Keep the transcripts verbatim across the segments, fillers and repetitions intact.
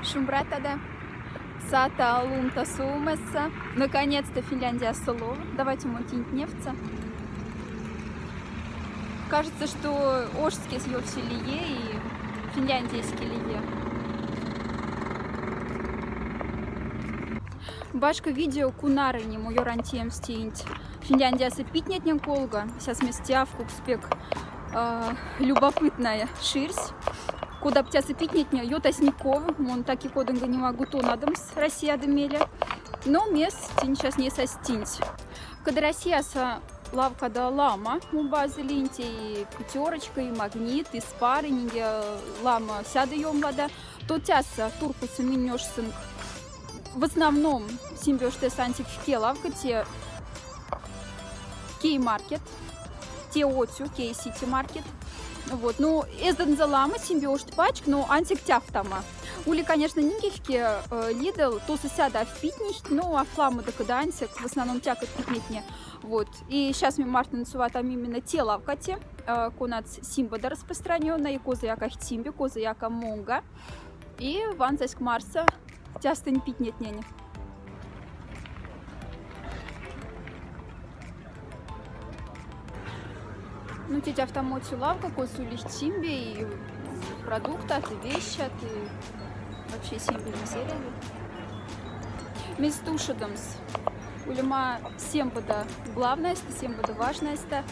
Шумбратада. Сата лунта сувмесса. Наконец-то Финляндияса лов. Давайте мон тинтневца. Кажется, что ошскес ёвсе лие и финляндийский лие. Башка видео кунара нимо ёран тиемс тинть Финляндияса питнетнень колга. Сейчас местяв кукспек, э, любопытная ширсь. Кода б тяса питнетне, ётась ников, мон таки кодынга не могу тонадомс Россияды меле. Но мес тинь сейчас не сась тинть. Кода Россияса лавкада лама, мон базы линте и Пятерочка, и Магнит, и Спар, и нинге лама сяда ёмлада. То тяса туркуса минь нёшсынк. В основном симбиоштес ансик фке лавка те Кей-маркет, те отю, Кей-сити маркет. Вот, ну, эздонза лама симбиошт пачк, но ансик тяфтама. Ули, конечно, нинге фке, э, Лидл, то сосяда в питнихть, но аф лама да кыда ансик, в основном тякат питнетне. Вот. И сейчас ми мартнын суватам именно те лавка те, э, конат симбода распространённая, и коза яка симби, коза яка монга. И ванзаськ марса тястынь питнетнень. Ну, тетя автомоти лавка, косо улихть симби, и продуктат, и вещат, и вообще симби не серяли. Мес ушедомс. Улема сембода главнайста, сембода важнайста.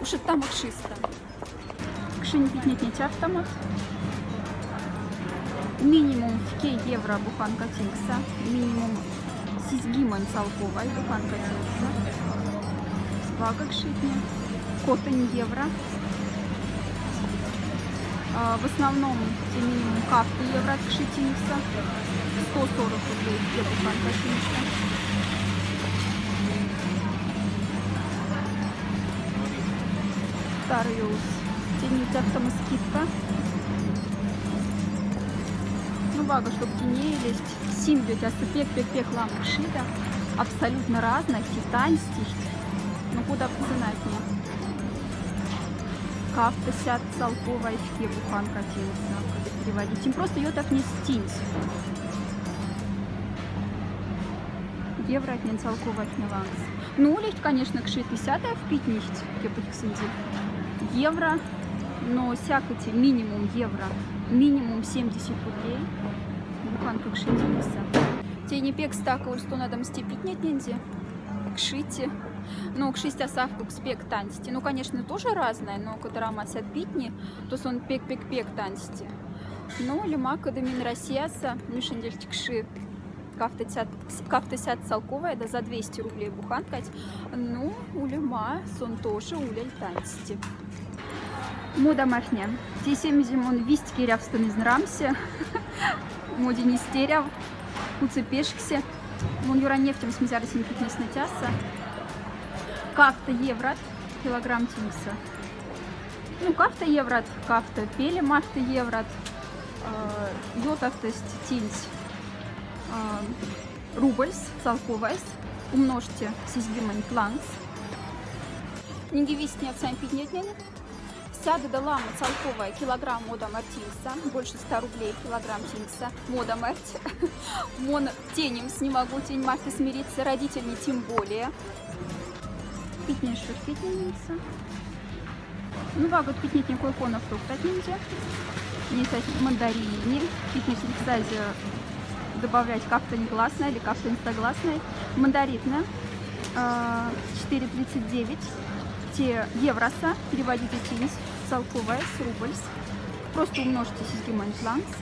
Ушедтама кшиста. Кшинь питнетне тяфтамот. Минимум фке евро буханка тингса. Минимум сизьгимонь салковай буханка тингса. Вага кшитне. Котонь евро. А, в основном те минимум кафта евро кши тингса. Сто сорок рублей фке буханка тингса. Тариус. Тени тяфтама скидка. Ну, вага, чтоб теней лезть. Симби тяса пек-пек-пек лама кшида. Абсолютно разная, титань стихт. Ну, куда б ценатне. Кафта сяда салковай фке буханка тингса, кода переводить. Им просто ётафнес тинть. Евротнень салковатне лангс. Ну, улихть, конечно, кшит и сяда в питнихть, кепотьксынди. Евро, но сякоти минимум евро, минимум семьдесят рублей. Буханка кши тингса. Тени пек стака ульстонадомс те питнетненди. Кшити. Ну, кшистяса аф кукспек таньсти. Ну, конечно, тоже разное, но кода рама сяда питни, то сон пек-пек-пек таньсти. Ну, улема, кода минь Россияса, мишендельть кши кафта сяда, кафта сяда салковайда за двести рублей буханкать. Ну, улема, сон тоже улель таньсти. Мода мархне. Те семизе мон весть эрявстон эзь рамсе. Модинь истеряв, куце пешксе. Мон юра нефтемс мизярсинь питнесна тяса. Кафта еврот килограмм тингса. Ну, кафта еврот, кафта пеле мархта еврот. Э, ётафтость тинть, э, рубльс, салковайс, умножте сизьгимонь лангс. Нинге весть эрявтсам питнетнень. Сяда да лама салковай килограмм мода мархта тингса, больше ста рублей килограмм тингса, мода мархта. Мон тенимс не могу, тень мархта смириться, родительни тем более. Питней шур, питней тингса. Ну, вагод питнетне кой-кона фруктатненди. Не сась мандарини. Питней сазе добавлять кафтань гласной или кафтань согласной. Мандарины, э, четыре тридцать девять. Те евроса, переводите тинть, салковайс, рубльс. Просто умножьте сизьгимонь лангс.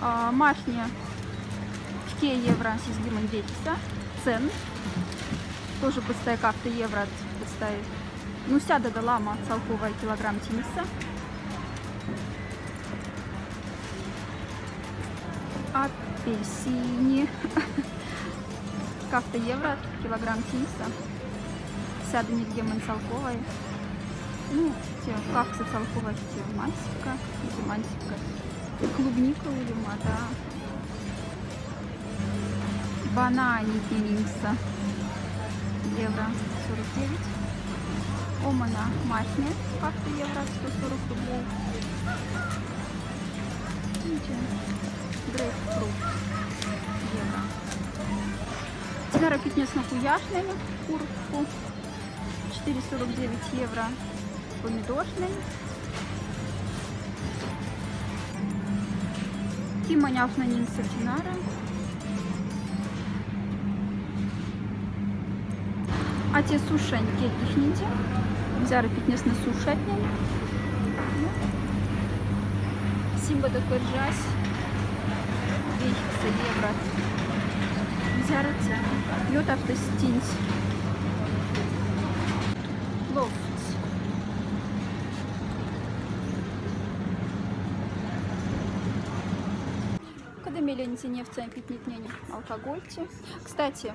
А, мархне фке евро сизьгимонь ветькса. Цен. Тоже пустай кафта евро, пустай. Ну, сяда да лама салковай килограмм тингса. Апельсини. Кафта евро килограмм тингса. Сяда нильгемонь салковай. Ну, те кафта салковай, те мансика, те мансика. Клубника улема, да. Банани тингса. Евро сорок девять. Омана мархне, кафта евро, сто сорок рублей. Ничего. Зара питнеса куяшнень куртку. Четыре сорок девять евро помидорнень. Тимонь аф на ниндса тинара. А те сушань кельгихненди. Зара питнеса сушатнень. Симбода кырӟась. Вейкса евро. Зара тя. Ё тафтысь тинть. Лофтс. Кодамеленди невтса питнятнень алкогольтти. Кстати,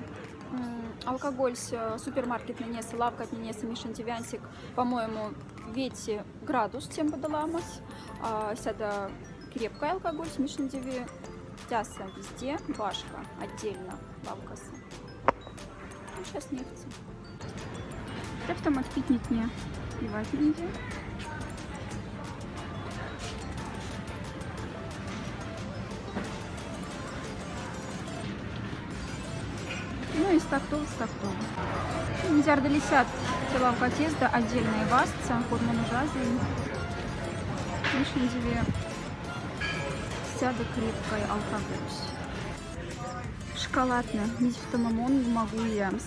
м, алкоголь с, э, супермаркетненеса, лавкатненеса, Mission Девиансик, по-моему, вете градус тем подоламас. А сяда крепкай алкоголь с Mission Деви тяса везде, башка отдельно лавкаса. Ну, щас невтса. Тяфтомат питнятне пиватненди. Ну и стактол, стактол. Зярдо лисят, те лавкатезда отдельно вастса, кодмон ужазы. Mission Деви сяда крепкай алкоголь. Шоколадна, мизифтома мон могу ямс.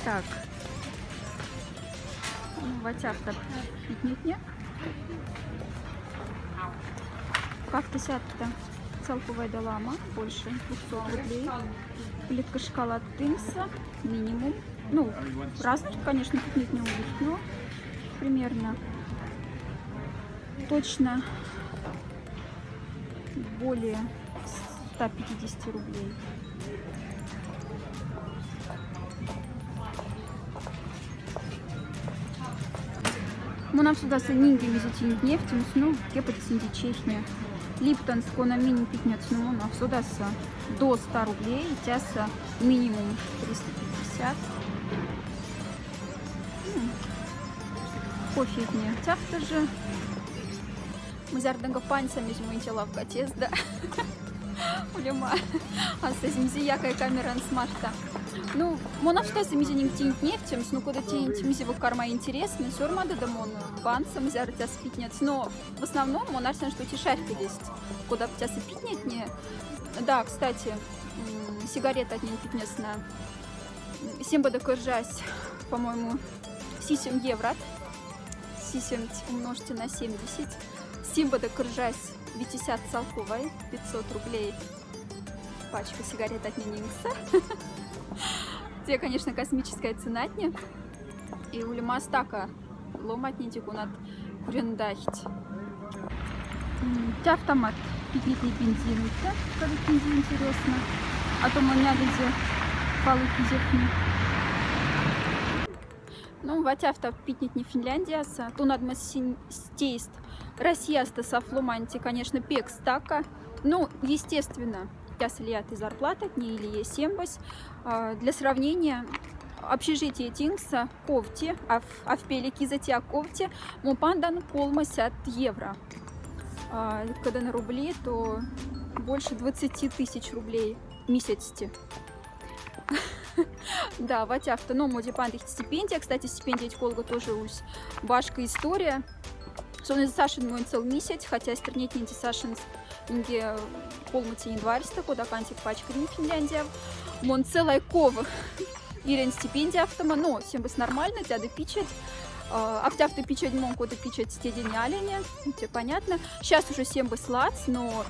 Так. Ну, ватяфта питнятне. Как-то сядта салковайда лама, больше двухсот рублей. Плитка шоколад тынса, минимум. Ну, разный, конечно, питнятне улихнё, но примерно. Точно более ста пятидесяти рублей. Мон аф содаса нинге мезе тинть невтемс, ну, кепоть синди чехне. Липтонс кона минь питнятс, ну, мон аф содаса до ста рублей, тяса минимум триста пятьдесят. М. Кофетне тяфта же. Мзярдынга паньса мезе муинча лавкатезда. Улема. А сазимзе якай камеран смарта. Ну, мон аф содаса мезе нинге тинть невтемс, ну, кода тинть мезе вок карма интересно, сёрмада да мон паньса мзярдяс питнятс. Но в основном мон арсян, что те шарики есть. Кода тяса питнятне. Да, кстати, м, сигаретатнень питнесна. Симбода кырӟась, по-моему, сисем еврот. Сисемть умножьте на семьдесят. Симбода кырӟась витесяд салковай, пятьсот рублей пачка сигаретатнень ингса. Те, конечно, космическая ценатне. И улема стака ломатнеде, конат курендахть. М, тяфтомат питнятне бензинтнэ, кадык кинде интересно. А то монь адизе фалы кизефни. Ну, ватяфта питнятне Финляндияса, тонадмас синь стейст Россияста сафломанти, конечно, пек стака. Ну, естественно, тяса лият и зарплататне, и лия сембось. А, для сравнения, общежитие тингса ковти, аф-, аф пеле киза тя ковти, мон пандан колмосят евро. А, когда на рубли, то больше двадцати тысяч рублей мисяцти. Да, ватяфта, но моди пандыхть стипендия. Кстати, стипендия ведь колга тоже усь башка история. Сон из Сашин мон цел мисять, хотя стернеть нинди Сашин инге колмоти январьста, кода кантик пачкарим Финляндия. Мон целай ков ирен стипендия афтома, но сембось нормально, тяда пичать. А, афтяфта пичать мон, кода пичать стедень алене, ну, те понятно. Сейчас уже сембось лац, но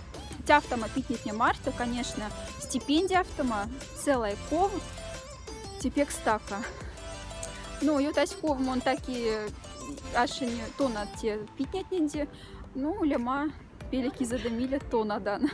тяфтома питнятне марта, конечно, стипендия афтома, целай ков, тепек стака. Ну, ютась ков мон таки ашине тонад те питнятненди, ну, улема пеле киза да миля тонадан.